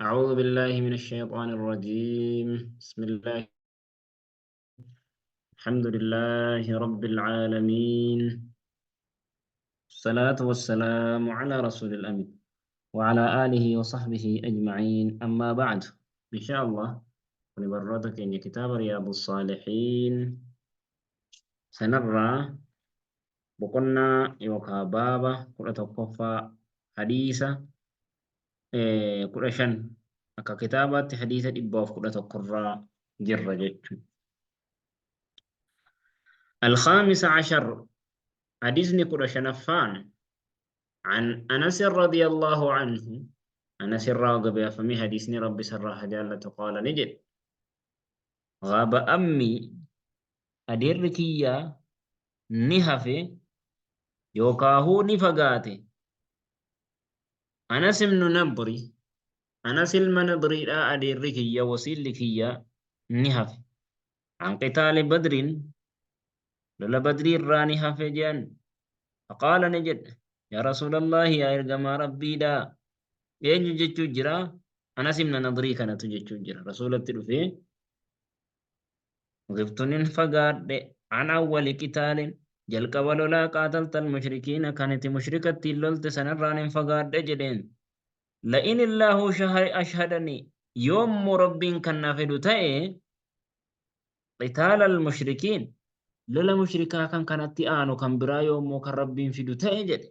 أعوذ بالله من الشيطان الرجيم. بسم الله، الحمد لله رب العالمين، الصلاة والسلام على رسول الأمين وعلى آله وصحبه أجمعين، أما بعد. إن شاء الله ونبرتك إن كتاب رياض الصالحين سنرى boqonnaa yookaa baaba 11ffaa hadiisa 15, akka kitaabaatti hadiisa 111 irraa jirra jechuudha. الخامس عشر، حديثني 15ffaan، عن أنس رضي الله عنه، أنس الراغب فمي حديثني ربي سراح جالة، قال نجد غاب أمي، adeerri kiyya ni hafe yookaahuu ni fagaate، Anas ibnu Nadri, Anas ilma Nadriidha, adeerri kiyya, wasiilli kiyya ni hafe، عن قتال بدر، lola Badrii irraa ni hafe jedhan. فقال ni jedhe، يا رسول الله، yaa ergamaa Rabbiidha. Eenyu jechuu jira? Anas ibna Nadrii kanatu jechuu jira. Rasuulatti dhufee, غبت nin fagaadhe، عن أول قتال، jalqaba lolaa، قاتلت المشركين، kan itti mushrikattiin lolte sanarraa nin fagaadhe jedheen. لئن الله أشهدني، yoommoo Rabbiin kan na fidu ta'e، قتال المشركين، lola mushrikaa kan kanatti aanu kan biraa yoommoo kan Rabbiin fidu ta'e jedhe،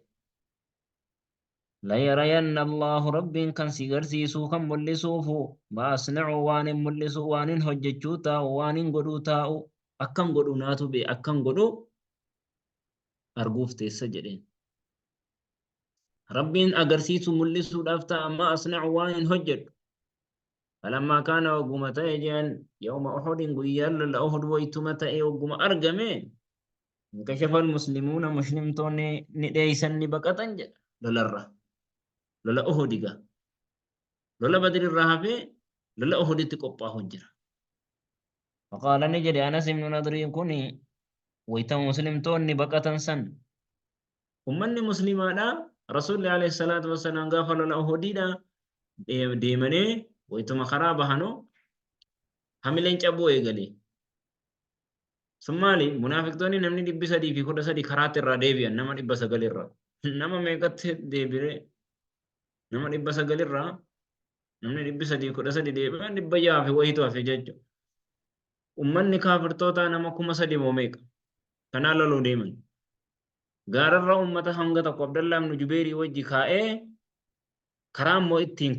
ليرين الله، Rabbiin kan si garsiisuu kan mul'isuufu، ما أصنع، waan hin mul'isu, waan hin hojjechuu taa'u, waan hin godhuu taa'u, akkan godhu naatu bee, akkan godhu arguuf teessa jedheen. Rabbiin agarsiisu mul'isuudhaaf ta'a، ما أصنع، waan hin hojjedhu. فلما كان، wagguma ta'e jedhan، يوم أحد، guyyaan lola Uhud waytuma ta'e, wagguma argame، انكشف المسلمون، muslimtoonni ni dheeysan, ni baqatan jedha lolarra. Lola Uhudiga. Lola Badri irraa hafee lola Uhuditti qophaa'u jira. فقال ni jedhe Anas ibn Nadriin kuni wayta muslimtoonni baqatan san. Ummanni muslimaadha, Rasuulli عليه الصلاة والسلام gaafa lola Uhudiidha deemanii waytuma karaa bahanuu hamileen cabuu eegale. Sun maali? Munaafiqtoonni namni 313 karaatti irraa deebi'an, nama 900 irraa. Nama meeqatti deebi'ee? Nama 900 irraa namni 313 deebi'an, 600 fi wayitu hafe jechuudha. Ummanni kaafirtootaa nama 3000 moo meeqa? Kanaa loluu deeman. Gaararra ummata hanga tokko Abdallaa ibn Jubeerii wajji kaa'ee, karaa immoo ittiin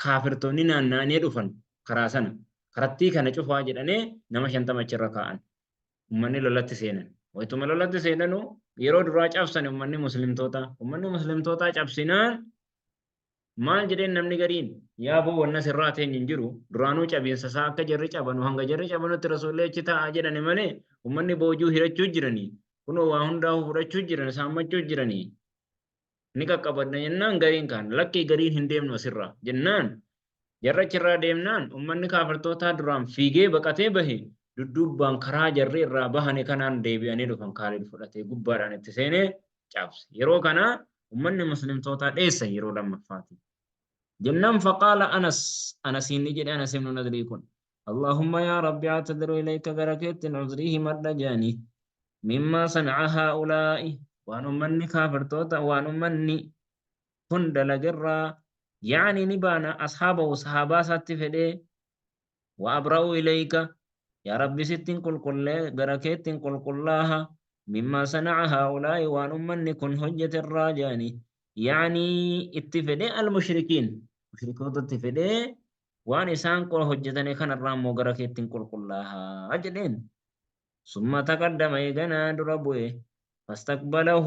kaafirtoonni naanna'anii dhufan karaa sana karattii kana cufaa jedhanii nama 50 achirra kaa'an. Ummanni lolatti seenan. Wayituma lolatti seenanuu yeroo duraa cabsan ummanni muslimtootaa. Ummanni muslimtootaa cabsinaan maal jedheen namni gariin, yaa boo, wanna sirraa teenyu hin jiru, duraanuu cabiinsa isaa akka jarri cabanu, hanga jarri cabanutti rasuullee achi taa'aa jedhani malee, ummanni boojuu hirachuu jiranii, kunoo waa hundaa'uu fudhachuu jiran, saammachuu jiranii, ni qaqqabadna jennaan, gariin kaan lakkii, gariin hin deemnu asirraa jennaan, jarra achirraa deemnaan, ummanni kaafirtootaa duraan fiigee baqatee bahe dudduubbaan karaa jarri irraa bahane kanaan deebi'anii dhufan. Kaalid fudhatee gubbaadhaan itti seenee cabse. Yeroo kana ummanni muslimtootaa dheessan yeroo lammaffaati. Jennaan فقال أنس، Anasiin ni jedhe Anas ibnu Nadrii kun، اللهم يا ربي، أعتذر إليك، gara keettiin uzrii himadha jedhanii، مما صنع هؤلاء، waan ummanni kaafirtoota, waan ummanni kun dalagerraa، يعني ni baana، أصحابه، sahaabaa isaatti fedhee، وأبرأ إليك، yaa Rabbi sittiin qulqullee, gara keettiin qulqullaaha، مما صنع هؤلاء، waan ummanni kun hojjeterraa jedhanii، يعني itti fedhee، المشركين، mushrikootatti fedhee, waan isaan hojjetane kanarraa immoo gara keettiin qulqullaaha jedheen. ثم تقدم، eeganaa dura bu'e، فاستقبله،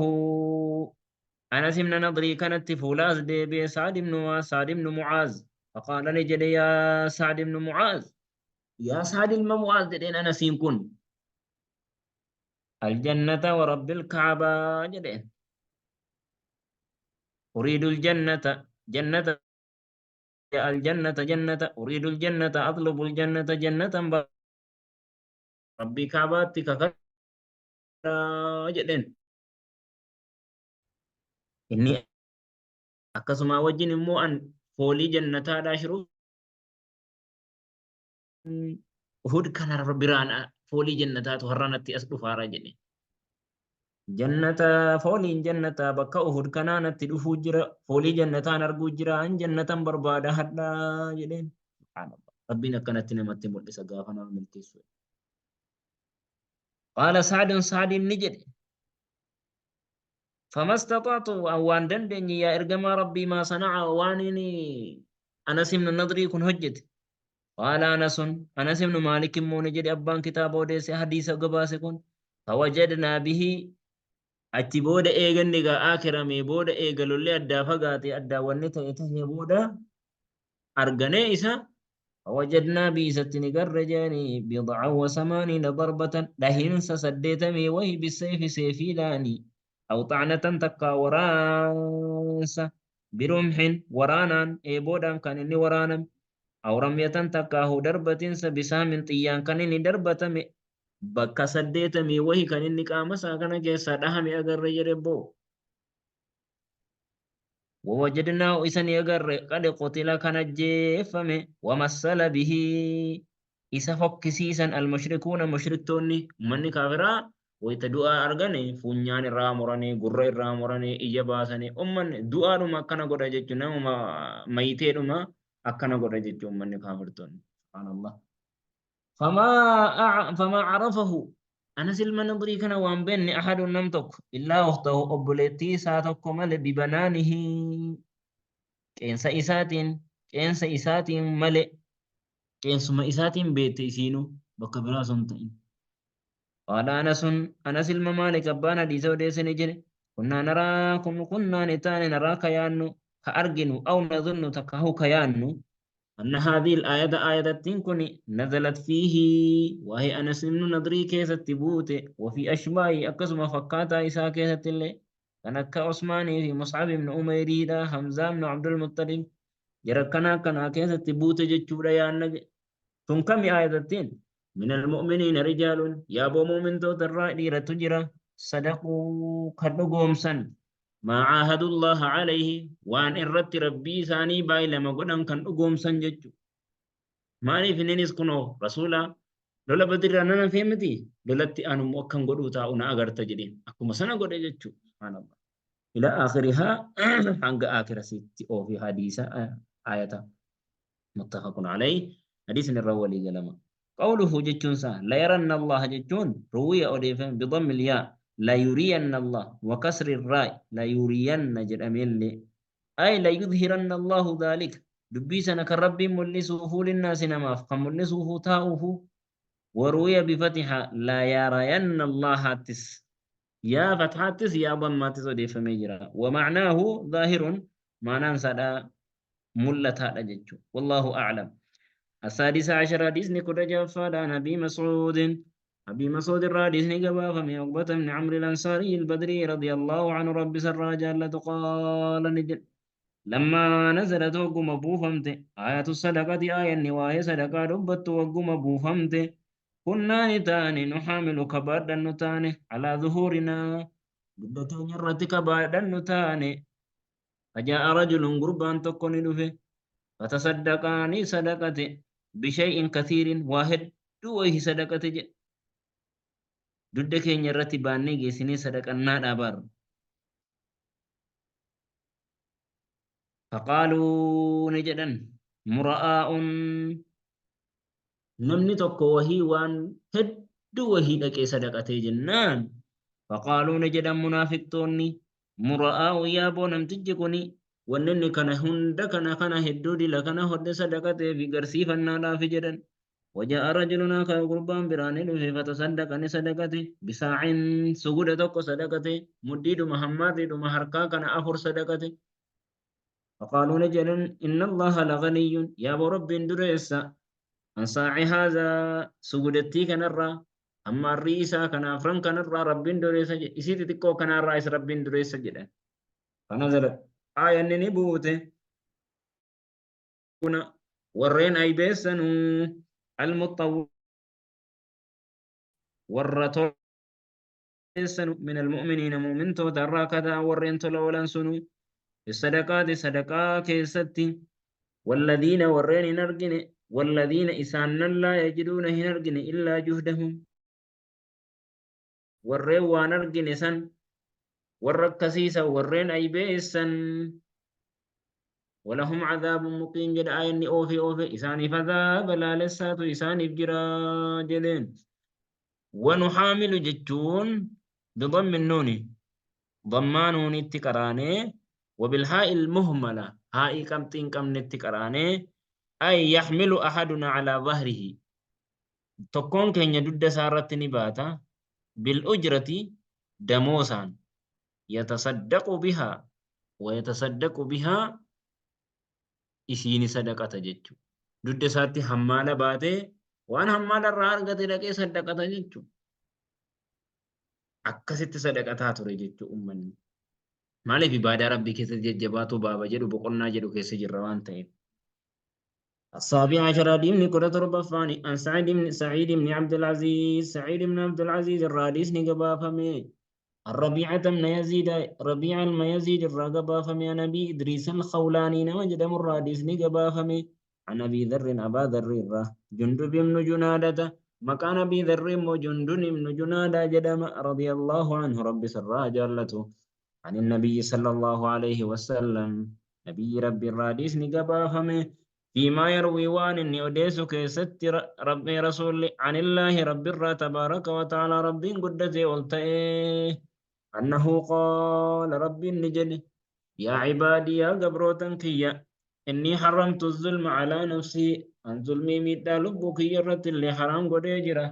أنس بن نضري كانت fuula as deebi'e سعد بن سعد بن معاذ، فقال ni jedhe، يا سعد بن معاذ، yaa Sa'd ilma Mu'aaz jedheen Anasiin kun، الجنة ورب الكعبة jedheen، أريد الجنة، جنة، الجنة، جنة، أريد الجنة، أطلب الجنة، جنة، Rabbii Kaabaatti kakadhaa jedheen. Inni akkasuma wajjin immoo an Foolii jannataadhaa shiruu Uhud kana biraan foolii jannataatu har'a natti as dhufaara jedhe. Jannata fooliin jannataa bakka Uhud kanaa natti dhufuu jira foolii jannataan arguu jira an jannatan barbaada hadhaa jedheen. Subhaanallah. Rabbiin akkanatti namatti mul'isa gaafa nama milkeessu. Qaala Sa'dun Sa'diin ni jedhe. Famastaxa'tu waan dandeenye yaa ergamaa Rabbii maa sana'a waan inni Anas ibn Nadrii kun hojjete. Qaala Anasun Anas ibn Maalik immoo ni jedhe abbaan kitaaba odeesse hadiisa gabaase kun fawajadnaa bihi achi booda eeganni gaa aakiramee booda eega lolli addaa fagaate addaa wanni ta'e tahee booda arganee isa fawajadnaa bihi isatti ni garre jedhanii bid'a wa samaaniina darbatan dhahinsa saddeetamii wahi bisayfi seefiidhaani aw xa'natan takkaa waraansa birumhin waraanaan eeboodhaan kan inni waraaname aw ramyatan takkaahu darbatinsa bisaamin xiyyaan kan inni darbatame bakka saddeetamii wahi kan inni qaama isaa kana keessaa dhahame agarre jedhe boo. Wawajadnaahu isa ni agarre qad qutila kan ajjeeffame wamassala bihi isa fokkisiisan almushrikuuna mushriktoonni ummanni kaafiraa wayta du'aa argane funyaan irraa muranii gurra irraa muranii ija baasanii ummanni du'aadhuma akkana godha jechuun namuma mayiteedhuma akkana godha jechuun ummanni kaafirtoonni subhaanallah. Famaa carafahu Anas ilma Nadrii kana waan beenne ahadun nam tokko illaa ukhtahu obboleettii isaa tokko male bibanaanihi qeensa isaatiin qeensa isaatiin male qeensuma isaatiin beekte isiinuu bakka biraa osoo hin ta'in. Qaala Anasun Anas ilma Maalik abbaan hadiisa odeesse ni jedhe kunnaa naraa kun kunnaa ni taane naraa ka yaannu ka arginu aw nadhunnu takka hu ka yaannu anna haadhihi al-aayata aayatattiin kun nazalat fiihi waa'ee Anas ibnu Nadrii keessatti buute wa fi ashbaahi akkasuma fakkaataa isaa keessatti illee kan akka Usmaanii fi Mus'ab ibnu Umeyriidha Hamzaa ibnu Abdul Muttalib jara akkanaa akkanaa keessatti buute jechuudha yaanna jedhe. Tun kami aayatattiin? Min almu'miniina rijaalun yaaboo mu'mintoota irraa dhiiratu jira sadaquu kan dhugoomsan maa caahadullaha alayhi waan irratti rabbii isaanii baay'ilama godhan kan dhugoomsan jechu. Maaliif inninis kunoo rasuula lola badirraa nan hafee miti lolatti anummoo akkan godhuu taa'u na agarta jedheen akkuma sana godhe jechuu subhaanallah. Ila aakhirihaa hanga aakhira sitti oofi hadiisa ayata muttafaqun alayhi hadiisni irra walii galama. Qawluhu jechuun isaa la yaranna Allah jechuun ruwiya odeeffame bidammi yaa la yuriyanna Allah wa kasri raa'i la yuriyanna jedhameellee ay la yudhiranna Allahu dhaalika dubbii sana kan Rabbiin mul'isuufuu linnaasi namaaf kan mul'isuufuu taa'uufuu waruwiya bifatiha la yarayanna Allahaattis yaa fathaattis yaa dammaattis odeeffamee jira. Wa ma'naahu zaahirun maanaan isaadha mul'ataadha jechuudha. Wallaahu a'lam. Asaadisa ashara hadiisni kudha ja'affaadha an Abii Mas'uudin Abii Mas'uud irraa hadiisni gabaafame Uqbata ibn Amri al-Ansaarii al-Badrii radiyallahu anhu Rabbi isarraa jaallatu qaala ni jedhe. Lammaa nazalat wagguma buufamte aayatu sadaqati aayanni waa'ee sadaqaa dubbattu wagguma buufamte kunnaa ni taane nuhaamilu ka baadhannu taane alaa zuhuurinaa dugda keenya irratti ka baadhannu taane. Fajaa'a rajulun gurbaan tokko ni dhufe fatasaddaqaa ni sadaqate bishay'in kathiirin waa hedduu wayhi sadaqate jedhe. Dugda keenya irratti baannee geessinee sadaqannaadhaa bar. Faqaaluu ni jedhan mura'aa'un namni tokko wahii waan hedduu wahii dhaqee sadaqatee jennaan faqaaluu ni jedhan munaafiqtoonni mura'aa'u yaaboo namtichi kuni wanni inni kana hunda kana kana hedduu dila kana hodhe sadaqatee fi garsiifannaadhaafi jedhan. Waja'a rajulun akar gurbaan biraa ni dhufe fatasaddaqa ni sadaqate bisaa'in suguda tokko sadaqate muddiidhuma hammaarriidhuma harkaa kana afur sadaqate. Faqaaluu ni jedhan inna Allaha laganiyyun yaaboo Rabbiin dureessa an saa'i haazaa sugudattii kanarraa hammaarrii isaa kana afran kanarraa Rabbiin dureessa jedhe isii xixiqqoo kanarraa is Rabbiin dureessa jedhan. Fanazalat aayanni ni buute. Kuna warreen aybeessanuu almuxawwi warra toleessanu min almu'miniina mu'mintoota irraa kataa warreen tola oolan sunu fi sadaqaati sadaqaa keessatti. Walladiina warreen hin argine, walladiina isaannan laa yajiduuna hin argine illaa juhdahum warreen waan argine san warra akkasiisan warreen aybeessan walahum cadaabun muqiim jedha aayanni oofe oofe isaaniif azaaba laalessaatu isaaniif jira jedheen. Wanuxaamilu jechuun bidammi nuuni dammaa nuunitti qaraanee wabilhaa'il muhmala haa'ii qabxii hin qabnetti qaraanee ay yaxmilu ahaduna calaa dhahrihi tokkoon keenya dugda isaa irratti ni baata bil ujrati damoosaan yatasaddaqu bihaa wa yatasaddaqu bihaa isiini sadaqata jechuudha. Dugda isaatti hammaala baatee waan hammaala irraa argate dhaqee saddaqata jechuudha. Akkasitti sadaqataa ture jechuudha ummanni. Maaliif ibaadaa Rabbii keessatti jajjabaatuu baaba jedhu boqonnaa jedhu keessa jirra waan ta'eef. السابع عشر ديمني كرة تربفاني عن سعيد بن سعيد بن عبد العزيز سعيد بن عبد العزيز الراديس نقبا فمي الربيعة بن يزيد ربيع الميزيد الرقبا فمي عن أبي إدريس الخولاني نمجد الراديس نقبا فمي عن أبي ذر أبا ذر الره جندب بن جنادة مكان أبي ذر وجندب بن جنادة جدم رضي الله عنه رب سرى جلته عن النبي صلى الله عليه وسلم نبي ربي الراديس نقبا فمي فيما يروي وان إني أديس كيست ربي رسول عن الله رب الرا تبارك وتعالى ربي قدتي قلت أنه قال ربي النجل يا عبادي يا قبروتن كيا إني حرمت الظلم على نفسي أن ظلمي ميدا لبك يرت اللي حرام قد يجرى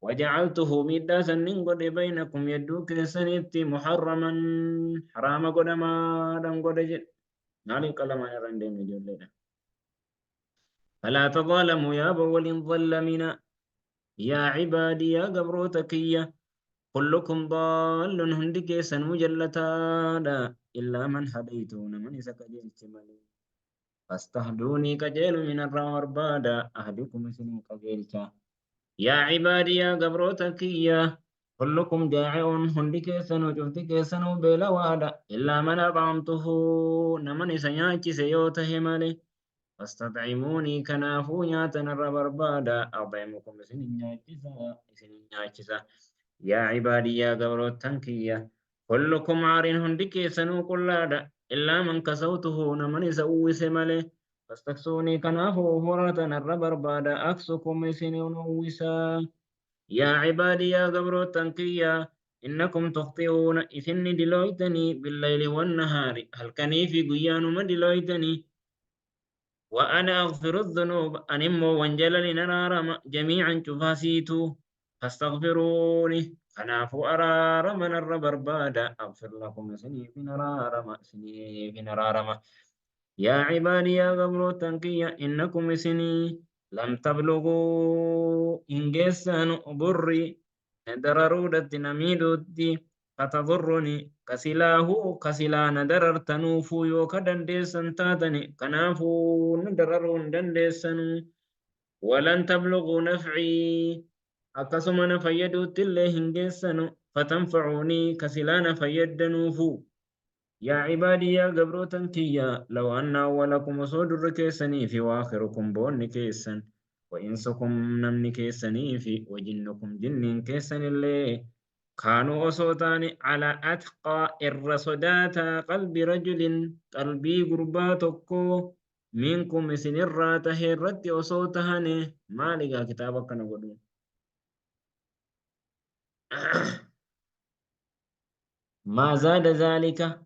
وجعلته ميدا سنين قد بينكم يدوك سنتي محرما حرام قد ما دم قد جل نالي كلام يرندم جل فلا تظالموا يا بول ظلمنا يا عبادي يا قبروتكية كلكم ضال هندك سن مجلتا إلا من هديتون من سكجلت ملي فاستهدوني كجيل من الربادا أهدكم سنين كجيلتا يا عبادي يا قبروتكية كلكم جائع هندك سن وجفتك سن بلوادا إلا من أطعمته نمن سياتي سيوته ملي فاستطعموني كنافو نياتنا الربربادا أطعمكم سنين نياتشسا يا عبادي يا قبروتنكية كلكم عار هندك سنو كلادا إلا من كسوته نمن سوي سمله فاستكسوني كنافو فرتنا الربربادا أكسكم سنين وسا يا عبادي يا قبروتنكية إنكم تخطئون إثن دلويتني بالليل والنهار هل كني في قيان ما دلويتني وأنا أغفر الذنوب أنمو وانجل لنرارم جميعا شفاسيتو فاستغفروني خنافو أرارم نربربادا أغفر لكم سني في نرارم سني في نرارم يا عبادي يا غبر تنقية إنكم سني لم تبلغوا إن ضري دررودت نميدوتي فتضرني كسلاه كسلا ندرر تنوفو يوكا دندسن تاتني كنافو ندررون دندسن ولن تبلغوا نفعي أكسما نفيدو تلي هنجسن فتنفعوني كسلا نفيدنوفو يا عبادي يا قبرو تنكيا لو أن أولكم صدر كيسني في وآخركم بون كيسن وإنسكم نمن كيسني في وجنكم جن كيسن اللي كانوا أصوتان على أتقى الرصدات قلب رجل قلبي قرباتكو منكم سنرات هرت أصوتهن ما لقى كتابك نقولون ما زاد ذلك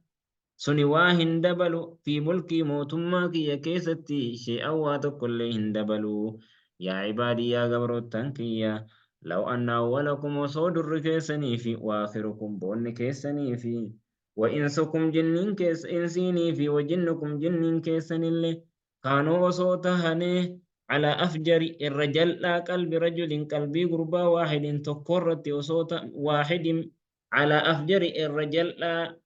سنوا هندبلو في ملكي موتما كي كيستي شيئا واتكل هندبلو يا عبادي يا قبر التنكية لو أن أولكم وصود كيسني في وآخركم بون كيسني في وإنسكم جنين كيس إنسيني في وجنكم جنين كيسن اللي كانوا وصوتهني على أفجر الرجل لا قلب رجل قلبي قربا واحد تقرت وصوت واحد على أفجر الرجل لا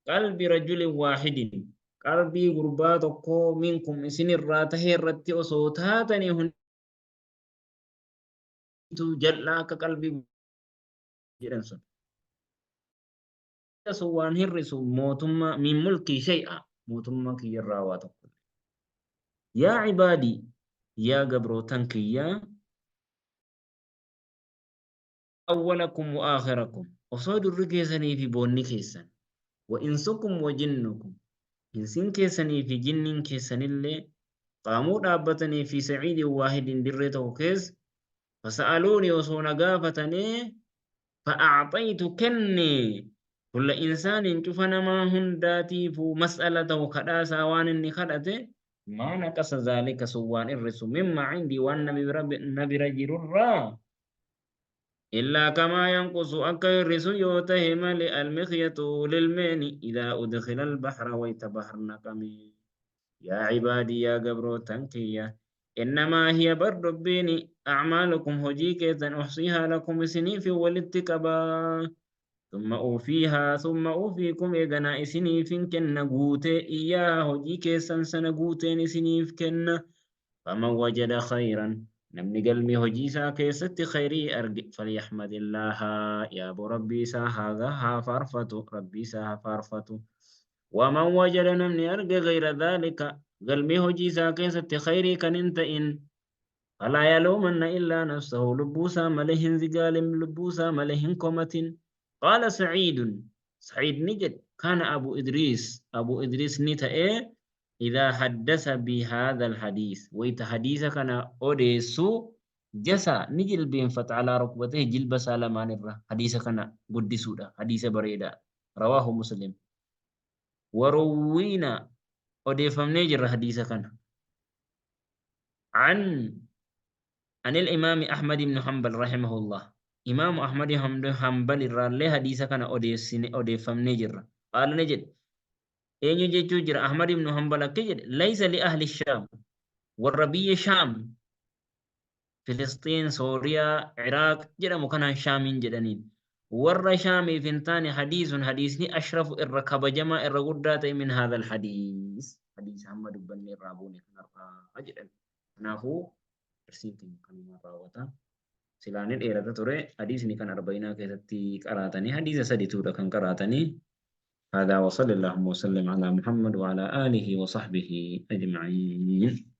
قلب رجل واحد قلبي قربا تقو منكم إسن الراته الرت وصوتاتني هن جلا كقلبي جرنسون سوان هرسو موتما من ملكي شيئا موتما كي الراوات. Yaa cibaadii, yaa gabrootan kiyyaa, awwalakum wa aakhirakum, osoo durri keessanii fi boonni keessan, wa insukum wa jinnukum, insiin keessanii fi jinniin keessanillee qaamuu dhaabbatanii fi sa'iidin waahidin dirree tokko keessa, fasa'aluuni osoo na gaafatanii, fa'a'xaytu kenne, kulla insaanin cufa namaa hundaatiifuu, mas'alatahu kadhaa isaa waan inni kadhate, maa naqasa zaalika sun waan irrisu, mimma cindii waan na bira jirurraa, illaa kamaa yanqusu akka hirrisu yoo tahe male, almikhyatu lilmeeni, idaa udkhila albahra wayta bahar naqame. Yaa cibaadii, yaa gabrootan kiyya, innamaa hiya bar dubbiini, acmaalukum hojii keessan, uxsiihaa lakum isiniifin walitti qabaa, thumma uufiihaa, thumma uufiikum eeganaa isiniifin kenna guutee, iyyaa hojii keessan sana guuteen isiniif kenna. Faman wajada khayran, namni galmee hojii isaa keessatti khayrii arge, falyaxmadillaaha, yaaboo rabbii isaa haa faarfatu, rabbii isaa haa faarfatu. Waman wajada, namni arge, gayra dhaalika, galmee hojii isaa keessatti khayrii kan hin ta'in, falaa yaluumanna illaa nafsahu, lubbuu isaa malee hin zigaalin, lubbuu isaa malee hin komatin. Qaala Saciidun, Saciid ni jedhe, kaana Abu Idriis, Abu Idriis ni ta'ee, idaa haddasa bihaadha alhadiis, wayta hadiisa kana odeessu, jasa ni jilbeenfata, alaa rukbatayhi, jilba isaa lamaan irra, hadiisa kana guddisuudha, hadiisa bareedaa. Rawaahu Muslim. Waruwwiina, odeeffamnee jirra hadiisa kana, عن عن الإمام أحمد بن حنبل رحمه الله، إمام أحمد بن حنبل irraallee hadiisa kana odeeffamnee jirra. قال ni jedhe, eenyu jechuu jira? Ahmad ibn Hanbal akka jedhe, laysa li ahli Shaam, warra biyya Shaam, Filisxiin, Sooriyaa, Iraaq jedhamu kanaan Shaamiin jedhaniin, warra Shaamiif hin taane, hadiisun hadiisni, ashrafu irra kabajamaa, irra guddaa ta'e, min haadha alhadiis, hadiisa hamma dubbanne irraa buune kanarraa jedhan. Kanaafuu darsiin keenya kanumaan raawwata. Silaa ni dheerata ture. Hadiisni kan arba'iinaa keessatti qaraatanii hadiisa sadituudha kan qaraatanii. هذا وصلى اللهم وسلم على محمد وعلى آله وصحبه أجمعين.